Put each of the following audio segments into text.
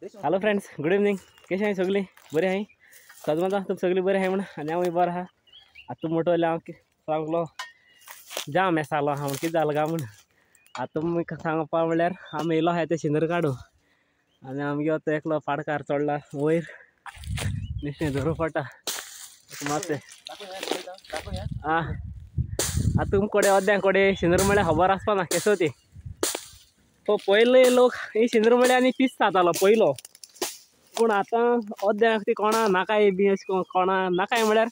Hello friends, good evening. कशें आहाय सगळीं? बरें आहाय? सदमाता तुम सगळीं बरें आहाय म्हण आनी हांवूय बरो आहा. आतां मोटो हांव सांगलो जाम मेसालो आहा म्हण कितें जालें काय म्हण. आतां तुमकां सांगपा म्हणल्यार आमी येयलो आहाय ते शिंदर काडू आनी आमगेलो तो एकलो पाडकार चडला वयर, निश्चें धरूं पडटा मातशें. आं आतां तुमकां कोडे अर्द्या कोडे शिंदर म्हळ्यार खबर आसपा ना केसो ती. पयले लोक ही शिंदर म्हळ्यार आनी पीस जातालो पयलो, पूण आतां अर्द्यांक ती कोणा नाकाय बी अशें कोणा नाकाय म्हळ्यार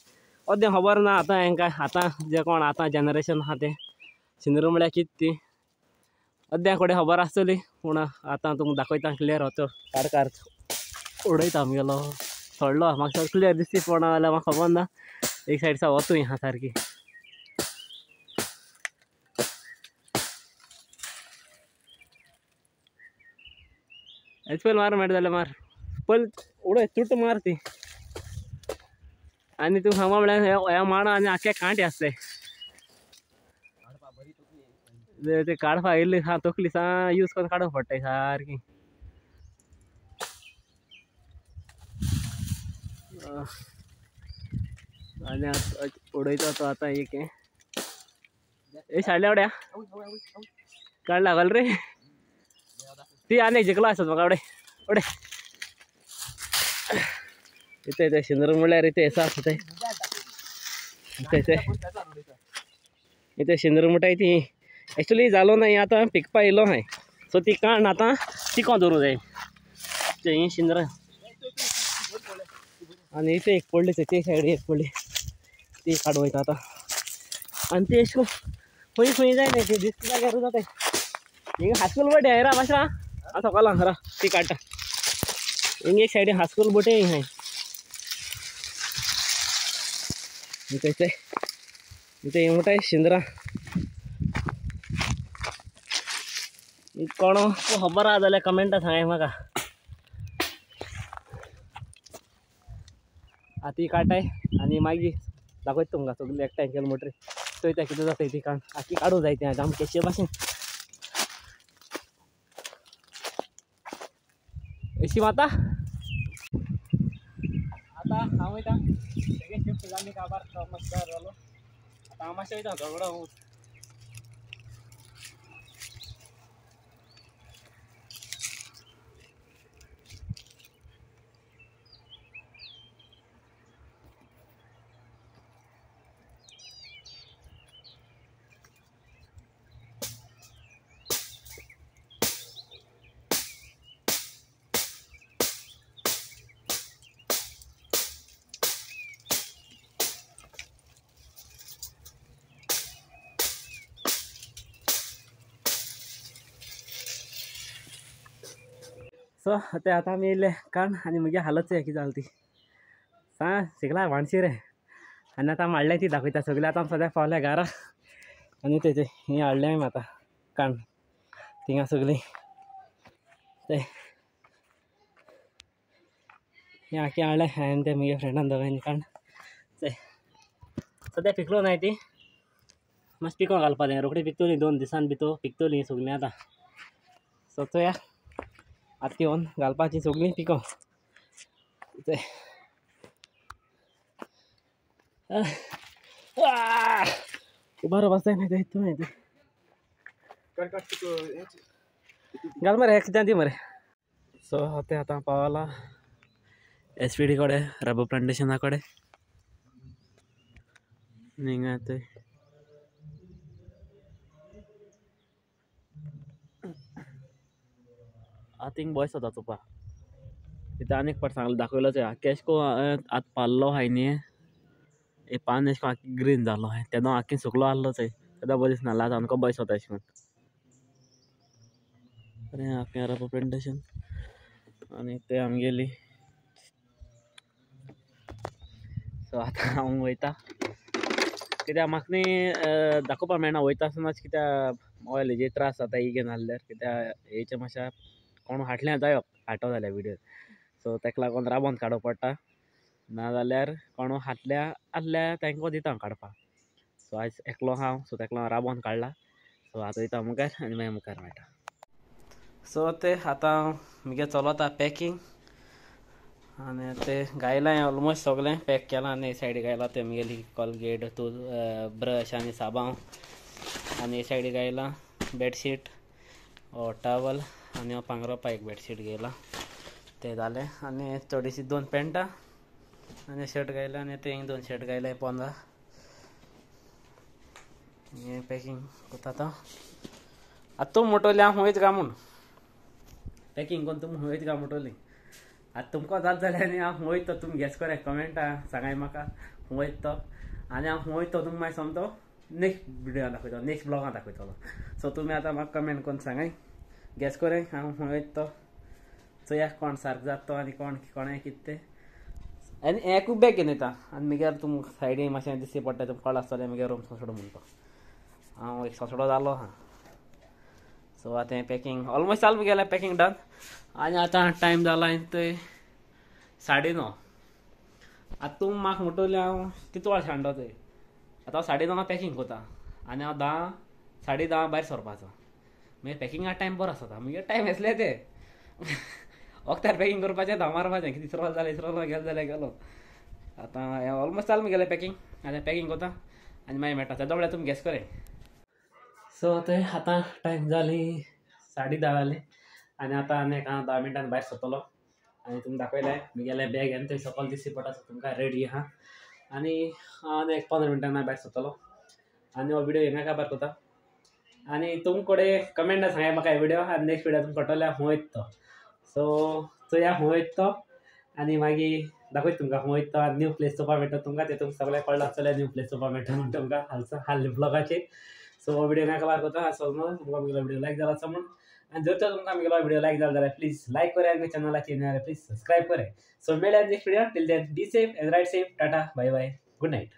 अर्द्यांक खबर ना आतां हेंकां. आतां जे कोण आतां जनरेशन आहा तें शिंदर म्हळ्यार कितें ती अर्द्या कडेन खबर आसतली, पूण आतां तुमकां दाखयता क्लियर. हो तो पाडकार उडयता आमगेलो सोडलो, म्हाका क्लियर दिसती पडना जाल्यार म्हाका खबर ना. एक सायड सा वतूय आहा सारकी. हेच पयलीं मार मेळटा जाल्यार मार, पयलीं उडय तुट मार ती. आनी तूं सांगपा म्हळ्यार ह्या माणा आनी आख्खे कांटे आसले ते काडपा येयल्ली सा तकली सा यूज करून काडूंक पडटाय सारकी. आनी आतां उडयता तो आतां एक हें साडल्या उड्या काड लागल रे ती. आनी जिखलो आसत म्हाका उडय उडय. इथे इथे शिंदर म्हणल्यार इथे आसा तें इथे इथे इथे शिंदर म्हणटाय ती. एक्चुली जालो ना आतां पिकपा येयलो हांवें, सो ती काण आतां तिको दवरूं जाय ते ही शिंदरां. आनी इथे एक पडली ते सायडी एक पडली ती काडूं वयता आतां. आनी ती अशें खंय खंय जायना ती दिसता जाग्यार जाताय. हिंगा हास्कूल बोटे रा मातशें हांव सकाळ रा ती काडटा. हिंगा एक सायडीन हास्कूल बोटे हांय इथे इथे इथे म्हणटाय शिंदरां. कोण खबर आहा जाल्यार कमेंटा सांगाय म्हाका. आतां ती काडटाय आनी मागीर दाखयता तुमकां सगळी एकठांय केली म्हणटरी चोयता कितें जाता ती काण. आतां काडूंक जाय तें आमकां केशे भाशेन अशी माता. आतां हांव वयता सेकेंड शिफ्ट जाली काबार मातशें जालो. आतां हांव मातशें वयता झगडो. सो ते आतां आमी येयले काण आनी म्हगे हालत चोया कितें जाली ती. सा शिकला वाणशी रे. आनी आतां आमी हाडल्या ती दाखयता सगळें. आतां आमी सद्याक पावल्या घरा आनी ते ही हाडलें आमी आतां काण थिंगा सगळीं ते हें आख्खें हाडलें हांवें ते म्हगे फ्रेंडान दोगांयनी काण. ते सद्याक पिकलो नाय ती, मातशें पिकोवंक घालपा जाय. रोखडी पिकतली 2 दिसान भितर पिकतली सगळीं आतां. सो चोया आतां येवन घालपाची सगळीं पिको. ते उबारो बसताय न्ही ते तूं ते घाल मरे कितें दी मरे. सो ते आतां पावला एस पी डी कडेन, रबर प्लांटेशना कडेन. हिंगा ते आतां थिंग बॉयस वता चोवपा. तितून आनी एक फावट सांगलें दाखयलोच आख्खें अशें करून आतां पाल्लो आहाय न्ही हे पान अशें करून आख्खें ग्रीन जालो आहाय, तेदो आख्खें सुकलो आहलो चोय तेदो बरें दिसना आतां सामको बॉयस वता अशें करून. बरें आख्खें रबर प्लांटेशन आनी ते आमगेली. सो आतां हांव वयता कित्याक म्हाका न्ही दाखोवपाक मेळना वयता आसतनाच, कित्याक मोबायल हेजे त्रास जाता ही घेवन आहल्यार, कित्याक हेचे मातशें कोण हाडलें जायो हाडटो जाल्यार विडियो. सो ताका लागून राबोन काडूंक पडटा, नाजाल्यार कोण हाडल्या आहल्यार तांकां दिता हांव काडपाक. सो आयज एकलो हांव, सो ताका लागून राबोन काडला. सो आतां वयता मुखार आनी मागीर मुखार मेळटा. सो ते आतां मुगे चलता पॅकिंग आनी ते गायलां ऑलमोस्ट सगळें पॅक केलां आनी सायडी गायलां ते मुगेली कॉलगेट टूथ ब्रश आनी साबांव आनी हे सायडी गायलां बेडशीट टावल आनी पांगरोपा एक बेडशीट घेयलां ते जालें. आनी थोडीशी 2 पॅन्टां आनी शर्ट गायला आनी ते 2 शर्ट गायले पोंदा. हे पॅकिंग करता आतां. आतां तूं म्हणटली हांव खंय काय म्हूण पॅकिंग करून तुमी खंय काय म्हणटली. आतां तुमकां जात जाल्यार आनी हांव खंय तो तुमी गॅस कराय कमेंटा सांगाय म्हाका खंय तो आनी हांव खंय तो तुमकां मागीर सोमतो नेक्स्ट विडियोन दाखयतलो, नेक्स्ट ब्लॉगान दाखयतलो. सो तुमी आतां म्हाका कमेंट करून सांगाय गॅस कराय हांव खंय तो. चोया कोण सारको जाता तो आनी कोण कोणें कितें तें. आनी एकूच बॅग घेवन येता आनी मागीर तुमकां सायडीन मातशें दिसती पडटा तुमकां कळ्ळें आसतलें मागीर रूम सोंसडो म्हणटा तो. हांव एक सोंसडो जालो आहा. सो आतां पॅकिंग ऑलमोस्ट चालू गेलें पॅकिंग डन. आनी आतां टायम जाला थंय 9:30. आतां तूं म्हाका म्हणटलें हांव कितू वळ सांडो थंय. आतां हांव 9:30 पॅकिंग करता आनी हांव 10 10:30 भायर सरपाचो. मागीर पॅकिंगा टायम बरो आसता मागीर टायम आसले ते वखदार पॅकिंग करपाचें धांव मारपाचें कितें इसरोल जालें इसरोल गेलो जाल्यार गेलो. आतां ऑलमोस्ट चालू गेलें पॅकिंग. आतां पॅकिंग करता आनी मागीर मेळटा तेदो वेळार तुमी गॅस कराय. सो ते आतां टायम जाली 10:30 जाली आनी आतां आनी एक हांव 10 मिनटान भायर सरतलो आनी तुमकां दाखयलें मुगेलें बॅग आनी थंय सकयल दिसती पडटा. सो तुमकां रेडी आहा आनी हांव एक 15 मिनटान भायर सरतलो आनी हो विडियो हिंगा काबार करता. आनी तुमकडे कमेंटा सांगाय म्हाका हे विडियो आनी नेक्स्ट विडियो तुमकां कळटलें हांव खंय वयता तो. सो चोया खंय वयता तो आनी मागीर दाखयता तुमकां खंय वयता तो आनी न्यू प्लेस चोवपा मेळटा तुमकां ते तुमकां सगळें कळ्ळें आसतलें न्यू प्लेस चोवपा मेळटा म्हूण तुमकां हाल्ले ब्लॉगाचेर. सो हो विडियो हिंगा काबार करता. सो तुमकां म्हगेलो विडियो लायक जाला आसा म्हूण आनी जर तर तुमकां म्हगेलो विडियो लायक जाला जाल्यार प्लीज लायक कराय आनी चॅनलाचेर जाल्यार प्लीज सबस्क्रायब कराय. सो मेळया next video. Till then be safe and ride safe. Tata bye bye good night.